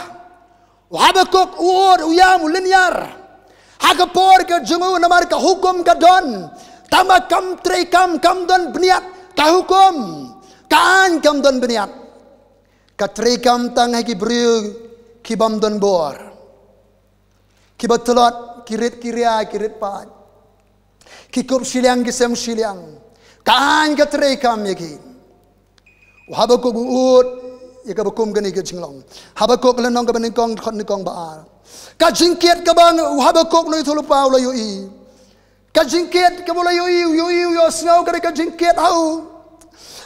U Habakuk u ur, u ïam, u lyniar ha ka por ka jong u, namar ka hukum ka don, tangba kam treikam, kam don bniat ka hukum. Ka aiñ kam don bniat. Ka treikam tang ha ki briew ki bym don bor, kiba tlot, ki rit ki ria, ki rit paid. Ki kup shiliang, ki sem shiliang. Ka aiñ ka treikam ïa ki. U Habakuk u ud ïa kaba kum kane ka jinglong. Habakuk lynnong kaba nyngkong, dkhot nyngkong bad ar. Ka jingkit kaba u Habakuk u nongïathuhlypa u la ïohi. Ka jingkit kaba u la ïohi, u ïohi, u ïohsngew ka dei ka jingkit ha u.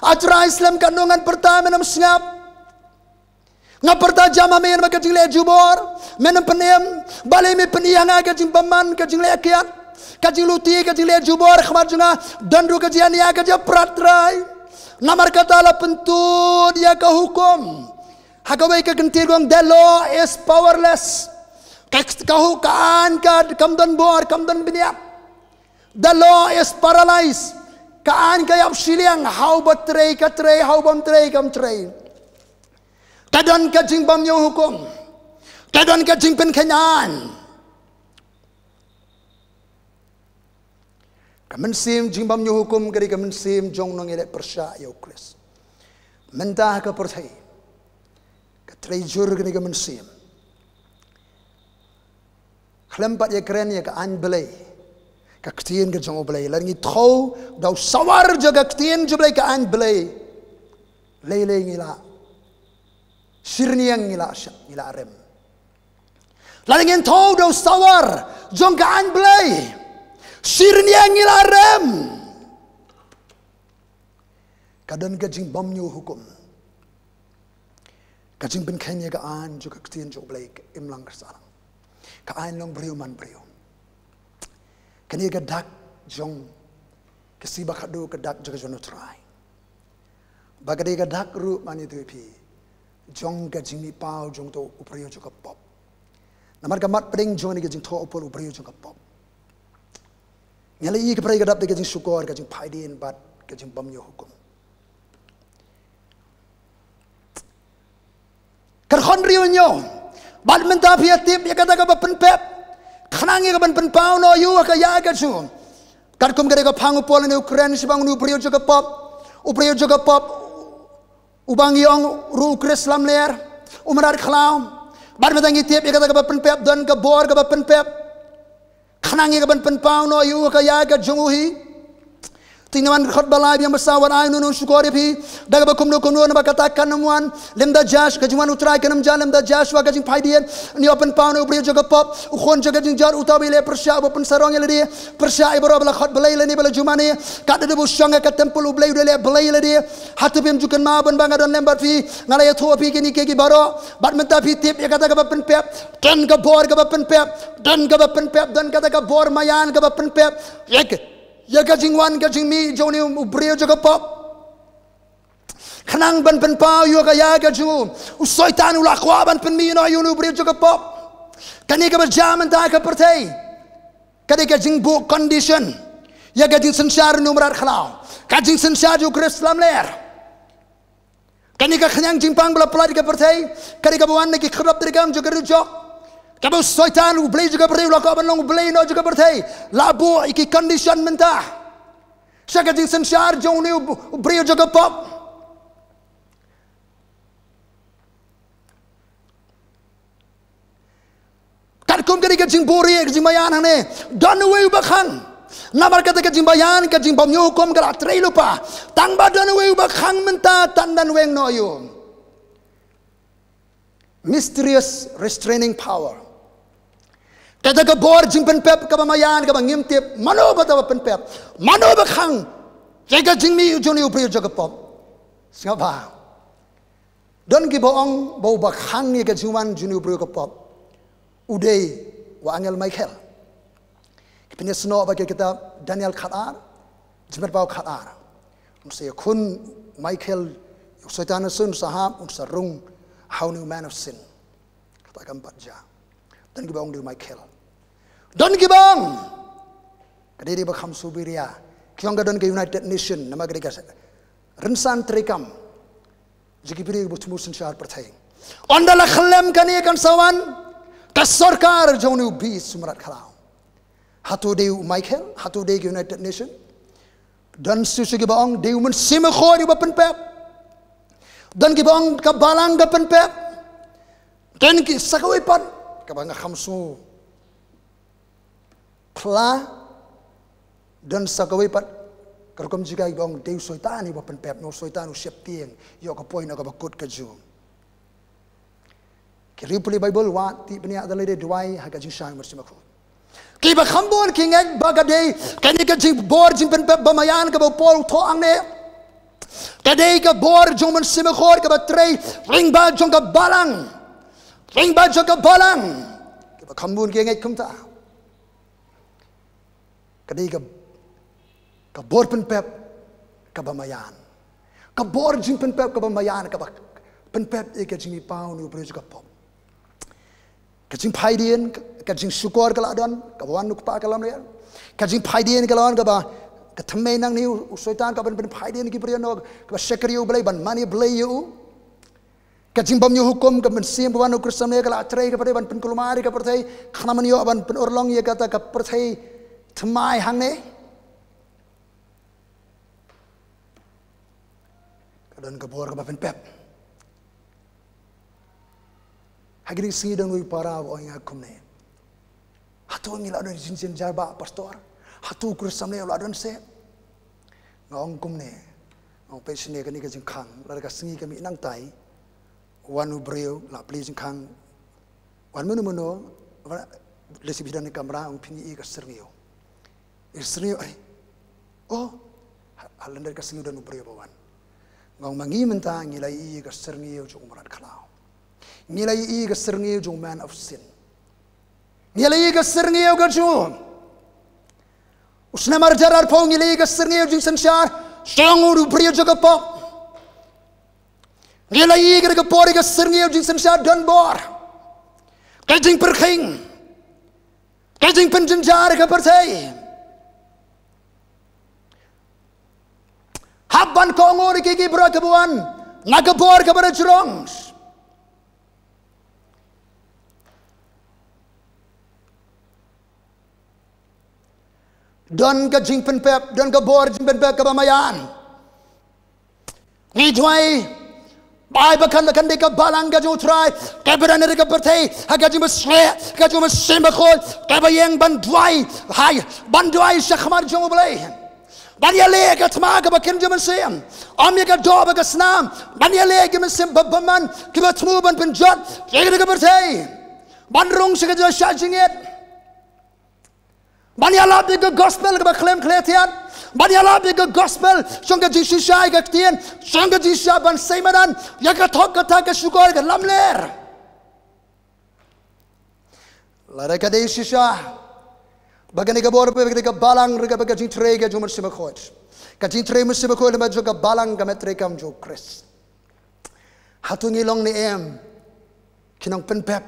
A Trai, slem katno ngan pyrta, men ym sngap. Nga pyrta jam ha me namar ka jingleh jubor, men ym pynim. Balei me pyni ha nga ka jingbymman, ka jingleh kiad, ka jingluti, ka jingleh jubor ha khmat jong nga? Don ruh ka jingïania, ka jingpyrkhat, Trai. Namar kata la pyntud ïa ka hukum. Ha kawei ka kyntien ka ong, the law is powerless. Ka, ka hu-, ka aiñ ka kam don bor, kam don bniat. The law is paralyzed. Ka aiñ ka ïap shiliang, ha uba trei ka trei, ha u bym trei kam trei. Ka don ka jingbymñiew hukum. Ka don ka jingpynkheiñ aiñ. Ka mynsiem jingbymñiew hukum ka dei ka mynsiem jong u nongïaleh pyrshah ïa u Khrist. Mynta ha ka pyrthei ka trei jur kane ka mynsiem. Khlem pat ïakren ïa ka aiñ Blei, ka ktien ka jong u Blei. Lada ngi thew da u sawar jong ka ktien jong u Blei, ka aiñ Blei, lei lei ngi la shyrñiang, ngi la sha-, ngi la rem. Lada ngin thew da u sawar jong ka aiñ Blei, shyrñiang, ngi la rem. Ka don ka jingbymñiew hukum. Ka jingpynkheiñ ïa ka aiñ jong ka ktien jong u Blei ka imlang ka sahlang. Ka aiñ long briew man briew. Kane ka dak jong ka sngi ba khatduh, ka dak jong ka jong u Trai. Ba ka dei ka dak ruh, ngan ïathuh ïa phi, jong ka jingmihpaw jong uto u briew jong ka pop. Namar ka mat pdeng jong kane ka jingthoh u Paul u briew jong ka pop. Ngi la ïohi ka pyrthei ka dap da ka jingshukor, ka jingphaidien bad ka jingbymñiew hukum. Ka khon riew ñiew. Bad mynta phi ïa tip ïa kata kaba pynpep. Khnang ïa kaban pynpaw noh ïa u ha ka ïa ka jong u. Katkum ka dei ka phang u Paul ne u kren shaphang une u briew jong ka pop. U briew jong ka pop. Uba ngi ong ruh u Khrist lamler. U mrad khlaw. Bad mynta ngi tip ïa kata kaba pynpep, don ka bor kaba pynpep. Khnang ïa kaban pynpaw noh ïa u ha ka ïa ka jong u hi. Te ngi wan dkhot ba lai, biang ba saw, wat ai une u nongshukor ïa phi. Da kaba kumno kumno naba kata kan ym wan lymda Joshua, ka jingwan u Trai kan ym jan lymda Joshua, ka jingphaidien. Ngi ïoh pynpaw na u briew jong ka pop, u khun jong ka jingjot, uta uba ïaleh pyrshah, uba pynsarong ïa lade, pyrshah ïa baroh ba la khot Blei lane ba la ju mane. Katba u shong ha ka templ u Blei u dei leh Blei ïa lade. Hato phim ju kynmaw ban ba nga don lem bad phi, nga la ïathuh ïa phi kine kiei kiei baroh. Bad mynta phi tip ïa kata kaba pynpep. Don ka bor kaba pynpep, don kaba pynpep, don kata ka bor maïan kaba pynpep. Ïa ka, ïa ka jingwan ka jingmih jong une u briew jong ka pop. Khnang ban pynpaw ïa ka ïa ka jong u, u Soitan u la kwah ban pynmih noh ïa une u briew jong ka pop. Kane kaba jia mynta ha ka pyrthei ka dei ka jingbuh condition ïa ka jingsynshar une u mrad khlaw, ka jingsynshar jong u Khrist lamler. Kane ka khñiang jingpang ba la pynlait ïa ka pyrthei ka dei kaba wan na ki khyrdop treikam jong ka riewjok. Kaba u Soitan u blei jong ka pyrthei u la kwah ban long u blei noh jong ka pyrthei, la buh ïa ki condition mynta sha ka jingsynshar jong une u, u briew jong ka pop. Katkum ka dei ka jingbuhrieh, ka jingmaïan hangne, don uwei uba khang. Namar kata ka jingmaïan, ka jingbymñiewhukum ka la trei lypa. Tang ba don uwei uba khang mynta, tan ban weng noh ïa u. Mysterious restraining power. Kata ka bor jingpynpep kaba maïan kaba ngim tip, mano ba ta ba pynpep, mano ba khang ïa ka jingmih jong une u briew jong ka pop. Sngap bha. Don kiba ong ba uba khang ïa ka jingwan jong une u briew ka pop u dei u angel Michael. Ki pynïasnoh ba ki kitab Daniel khatar, Jingmut Paw khatar. Un sa ïakhun Michael, u Soitan, un sa hap, un sa rung ha une u man of sin. Kata kam pat jia. Don kiba ong dei u Michael. Don kiba ong ka dei, dei ba kham Siberia. Ki ong ka don ka United Nation, namar ka dei ka rynsan treikam jong ki briew ba thmu synshar pyrthei. Ynda la khyllem kane kan sa wan ka sorkar jong une u beast u mrad khlaw. Hato dei u Michael, hato dei ka United Nation. Don shisha kiba ong dei u Mynsiem Bakhuid uba pynpep. Don kiba ong ka balang ka pynpep. Don ki sa kawei pat kaba nga kham sngew phla. Don sa kawei pat ka rukom jingkha ba ong dei u Soitan uba pynpep, na u Soitan u sheptieng ïa ka point kaba kut ka jong ki riewpule Baibl. Wat tip bniah da lade duwai ha ka jingshai mynsiem bakhuid. Kiba kham bun ki ngeit ba ka dei kane ka jingbor jingpynpep ba maïan kaba u Paul u thoh hangne, ka dei ka bor jong mynsiem bakhuid kaba trei lyngba jong ka balang, lyngba jong ka balang. Kiba kham bun ki ngeit kumta. Ka dei ka, ka bor pynpep kaba maïan, ka bor jingpynpep kaba maïan, kaba pynpep ïa ka jingmihpaw na u briew jong ka pop. Ka jingphaidien, ka jingshukor ka la don, kaba wan na u Kpa ka lamler. Ka jingphaidien ka la don kaba, ka thymmei nangne u Soitan kaban pynphaidien ki briew noh, kaba shakri ïa u Blei, ban mane Blei ïa u. Ka jingbym ñiew hukum, ka mynsiem ba wan na u Khristan ka la trei ka pyrthei ban pynkulmar ïa ka pyrthei, khnang ban ïoh ban pynurlong ïa kata ka pyrthei thymmai hangne. Ka don ka bor kaba pynpep. Ha kine ki sngi don uwei u para ba ong ïa nga kumne, hato ngi la don jingjynjar ba pastor? Hato u Khristan u la don seh? Nga ong kumne, nga ong peit shane kane ka jingkhang, lada ka sngi ka mih nangtai, wan u briew, la plie jingkhang, wan mano mano, wan, leit sha phi don ha kamra, ong phi ngi ïohi ka syrngiew. Ïohi syrngiew, ai. Oh, ha, ha lyndet ka syrngiew don u briew ba wan. Nga ong ma ngi mynta ngi la ïohi ka syrngiew jong u mrad khlaw. Ngi la ïohi ka syrngiew jong u man of sin. Ngi la ïohi ka syrngiew ka jong u snem ar hajar arphew, ngi la ïohi ka syrngiew jingsynshar jong u briew jong ka pop. Ngi la ïohi ka por ka syrngiew jingsynshar donbor, ka jingpyrkhing, ka jingpynjynjar ka pyrthei. Hap ban kohnguh ïa ki briew kiba wan na ka bor kaba jrong. Don ka jingpynpep, don ka bor jingpynpep kaba maïan. Ngi duwai, bai ba kan, ba kan dei ka balang ka jong u Trai kaba don ha ka pyrthei, ha ka jingbasleh ka jong u Mynsiem Bakhuid, kaba ïeng ban duwai, hai, ban duwai sha khmat jong u Blei, ban ïaleh ka thma kaba kynja mynsiem, ym ïa ka doh bad ka snam, ban ïaleh ki mynsiem ba bymman kiba thmu ban pynjot ïa ka pyrthei, ban rung sha ka jingshah jingit. Ban ïalap ïa ka gospel kaba khlem khleh thiat. Ban ïalap ïa ka gospel jong ka jingshisha ïa ka ktien, jong ka jingshisha ban sei madan ïa ka thok ka thak, ka shukor, ka lamler. Lada ka dei shisha ba kane ka bor, ba kane ka balang, ruh kaba ka jingtrei ka jong u Mynsiem Bakhuid, ka jingtrei u Mynsiem Bakhuid lem bad jong ka balang, ka met treikam jong u Khrist, hato ngi long ne em ki nongpynpep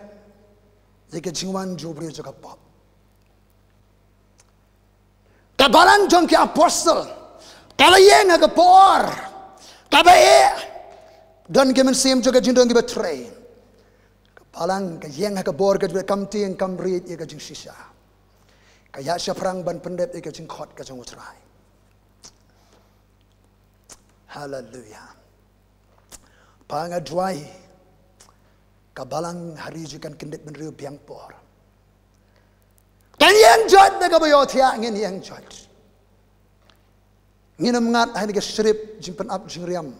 ïa ka jingwan jong u briew jong ka pop? Ka balang jong ki apostol kaba ïeng ha ka por kaba eh, don ki mynsiem jong ka jingdon kiba trei. Ka balang ka ïeng ha ka bor kaba kam tieng kam rit ïa ka jingshisha. Ka ïaid shaphrang ban pyndep ïa ka jingkhot ka jong u Trai. Haleluia. Pa, nga duwai, ka balang ha ri jong kan kyndit bynriew biang por. Kan ïeng jot na kaba ïohthiah, ngin ïeng jot. Ngin ym ngat ha kane ka shrip jingpynap jingriam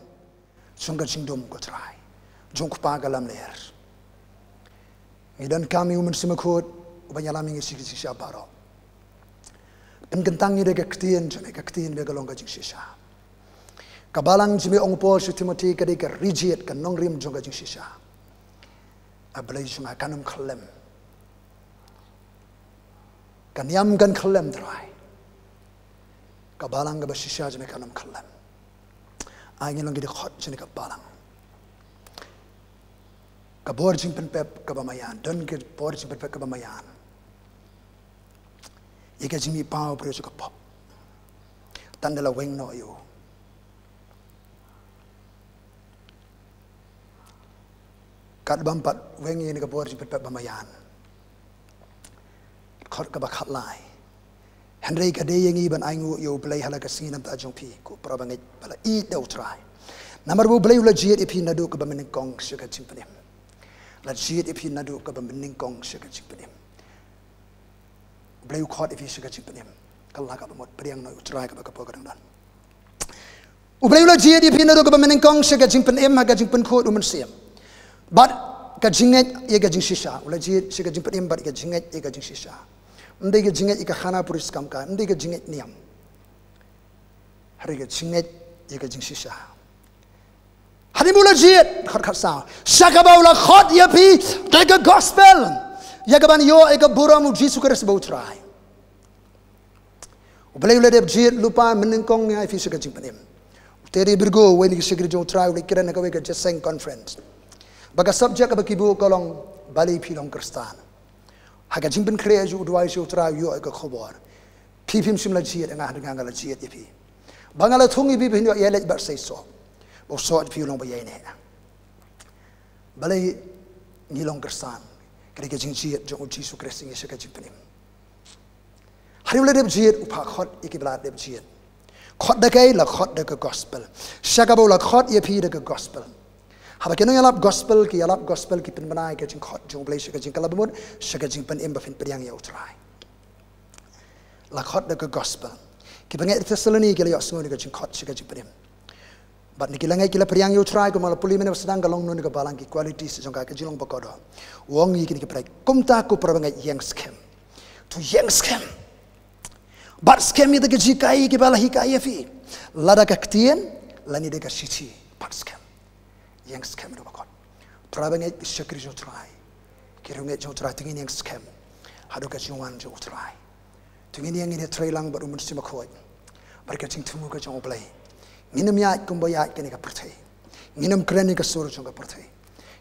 jong ka jingdum, ko Trai, jong u Kpa ka lamler. Ngi donkam ïa u Mynsiem Bakhuid uba ïalam ïa ngi sha ki jingshisha baroh. Pynkyntang ïa ka ktien jong me, ka ktien me ka long ka jingshisha. Ka balang jong me, ong u Paul sha u Timothi, ka dei ka ri jied, ka nongrim jong ka jingshisha. A Blei jong nga, kan ym khyllem. Ka niam kan khyllem, Trai. Ka balang kaba shisha jong me kan ym khyllem. Ai ngin long ki dkhot jong ka balang. Ka bor jingpynpep kaba maïan, don ka bor jingpynpep kaba maïan ïa ka jingmihpaw briew jong ka pop. Tang da la weng noh ïa u. Katba ym pat weng ïa kane ka bor jingpynpep ba maïan. Dkhot kaba khatlai. Hynrei ka dei ïa ngi ban ainguh ïa u Blei ha la ka sngi namar jong phi, ko para bangeit ba la ïeit da u Trai. Namar ba u Blei u la jied ïa phi naduh kaba mynnyngkong sha ka jingpynim. La jied ïa phi naduh kaba mynnyngkong sha ka jingpynim. U Blei u khot ïa phi sha ka jingpynim. Ka la ka ba mut, pdiang noh ïa U Trai kaba ka por ka dang don. U Blei u la jied ïa phi naduh kaba mynnyngkong sha ka jingpynim ha ka jingpynkhuid u Mynsiem. Bad ka jingngeit ïa ka jingshisha. U la jied sha ka jingpynim bad ka jingngeit ïa ka jingshisha. Ym dei ka jingngeit ïa ka khana puriskam ka, ym dei ka jingngeit niam. Hynrei ka jingngeit ïa ka jingshisha. Hadien ba u la jied, khot khatsaw. Sha kaba u la khot ïa phi da ka gospel. Ïa kaban ïoh ïa ka burom U Jisu Khrist ba U Trai. U Blei u la dep jied lypa mynnyngkong ïa phi sha ka jingpynim. U Teddy Virgo, uwei na ki shakri jong U Trai, u la kren ha kawei ka jingïaseng conference. Ba ka subject kaba ki buh ka long Balei Phi Long Khristan. Ha ka jingpynkhreh jong u, u duwai sha U Trai, u ïoh ïa ka khubor. Phi phim shym la jied ïa nga, hynrei nga, nga la jied ïa phi. Ba nga la thung ïa phi ba phin ïoh ïaleit bad seisoh. Ba u soh jong phi u long ba ïaineh. Balei ngi long Khristan? Ka dei ka jingjied jong U Jisu Khrist ïa ngi sha ka jingpynim. Hadien u la dep jied, u phah khot ïa kiba la dep jied. Khot da kaei? La khot da ka gospel. Sha kaba u la khot ïa phi da ka gospel. Haba ki nongïalap gospel, ki ïalap gospel, ki pynbna ïa ka jingkhot jong U Blei sha ka jingkylla bamut, sha ka jingpynim ba phin pdiang ïa U Trai. La khot da ka gospel. Ki bangeit Thessaloni ki la ïohsngew na ka jingkhot sha ka jingpynim. Bad na ki la ngeit ki la pdiang ïa U Trai, kumba la pule mynne ba sdang, ka long noh na ka balang, ki qualities jong ka, ka jinglong ba kordor. U ong ïa kine ki briew, kumta ko para bangeit, ïeng skhem. To ïeng skhem. Bad skhem ïa kita ki jinghikai kiba la hikai ïa phi. Lada ka ktien, lane da ka shithi. Bad skhem. Ïeng skhem haduh ba kut. Para bangeit, ki shakri jong U Trai. Ki riewngeit jong U Trai, to ngin ïeng skhem. Haduh ka jingwan jong U Trai. To ngin ïeng, ngin ïatreilang bad U Mynsiem Bakhuid. Bad ka jingthmu ka jong U Blei. Ngin ym ïaid kumba ïaid kane ka pyrthei. Ngin ym kren ïa ka sur jong ka pyrthei.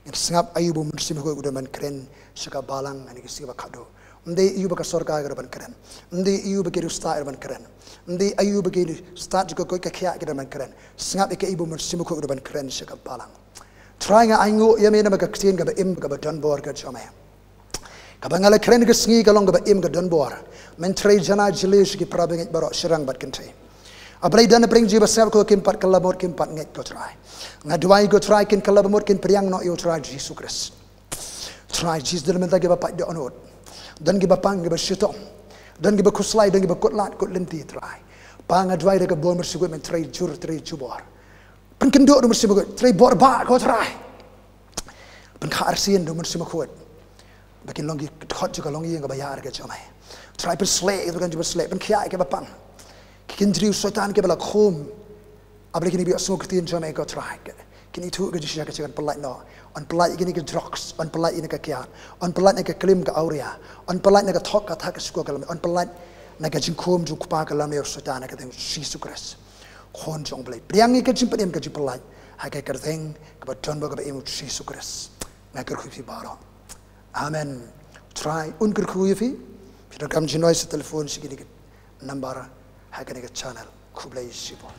Ngin sngap aïu ba U Mynsiem Bakhuid u dang ban kren sha ka balang ha kine ki sngi ba khatduh. Ym dei aïu ba ka sorkar ka dang ban kren. Ym dei aïu ba ki riewstad ki dang ban kren. Ym dei aïu ba ki stad jong ka koit ka khiah ki dang ban kren. Sngap ïa kaei ba U Mynsiem Bakhuid u dang ban kren sha ka balang. Trai, nga ainguh ïa me namar ka ktien kaba im, kaba donbor ka jong me. Kaba nga la kren ha kine ki sngi ka long kaba im, ka donbor. Men trei jana jylliew sha ki para bangeit baroh shynrang bad kynthei. A Blei, don na pdeng jingïasngap ko kim pat kylla bamut, kim pat ngeit ko Trai. Nga duwai ko Trai kin kylla bamut, kin pdiang noh ïa U Trai Jisu Khrist. Trai Jisu, don mynta kiba pait dohnud. Don kiba pang, kiba shitom. Don kiba khuslai, don kiba kut lad, kut lynti Trai. Pa, nga duwai da ka bor Mynsiem Bakhuid men trei jur, trei jubor. Pynkynduh da U Mynsiem Bakhuid, trei bor ba ko Trai. Pynkha arsien da U Mynsiem Bakhuid. Ba kin long ki dkhot jong ka longïing kaba ïar ka jong me. Trai, pynsleh ïa ki dkhot jong me, pynsleh, pynkhiah ïa kiba pang. Ki kynjri u Soitan kiba la khum. A Blei, kine kiba ïohsngew ka ktien jong me ko Trai. Kin ithuh ka jingshisha, ka jingpyllait noh. Yn pyllait ïa kine ki drugs, yn pyllait ïa kine ka kiad. Yn pyllait na ka klim ka awria. Yn pyllait na ka thok ka thak ka shukor ka lam. Yn pyllait na ka jingkhum jong u kpa ka lamler u Soitan ha ka kyrteng Jisu Khrist. Khun jong U Blei. Pdiang ïa ka jingpynim, ka jingpyllait. Ha ka kyrteng kaba donbor kaba im U Jisu Khrist. Nga kyrkhu ïa phi baroh. Amen. Trai un kyrkhu ïa phi. Phi donkam jingnoh sa telephone sha kine ki number ha kane ka channel. Khublei shibun.